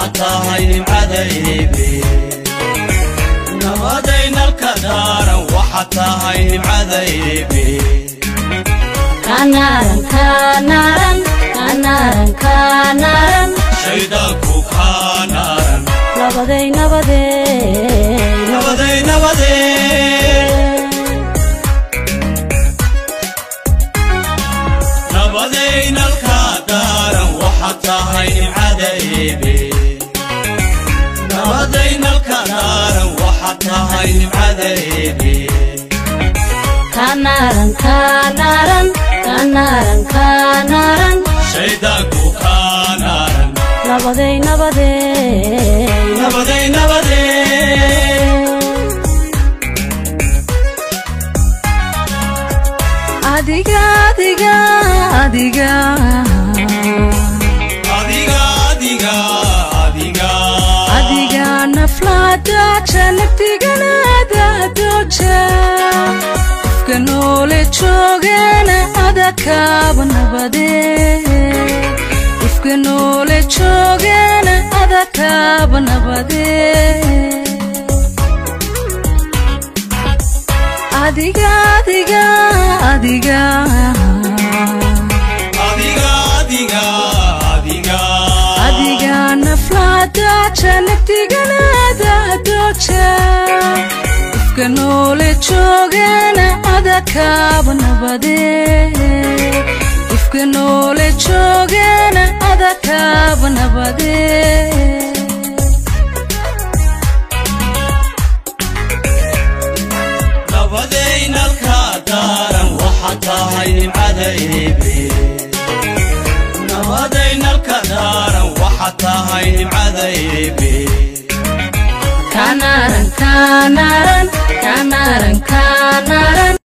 Waxaad tahay nimcada Eebe. Nabadaynalka daaran, waxaad tahay nimcada Eebe. Kanaaran, kanaaran, kanaaran, kanaaran. Shayddaanku kaanaaran. Nabaday, nabadey. Nabaday, nabadey. Nabadaynalka daaran, waxaad tahay nimcada Eebe. Nabadaynalka daaran, waxaad tahay nimcada Eebe. Kanaaran, kanaaran, kanaaran, kanaaran. Shayddaanku kaanaaran. Nabaday, nabadey. Nabaday, nabadey. Adiga, adiga, adiga. Adiga, adiga, adiga. Adiga naflaadaaja, naftiganadaadoja, qofka noole joogana adakaaba nabade. Ifka noole joogana adakaaba nabade. Adiga, adiga, adiga. Adiga, adiga, adiga. Adiga naflaadaaja, naftiganadaadoja, ifka noole joogana adakaaba nabade. Ifka noole joogana adakaaba nabade. Nabadaynalka daaran, waxaad tahay nimcada Eebe. Nabadaynalka daaran, waxaad tahay nimcada Eebe. Kanaaran, kanaaran,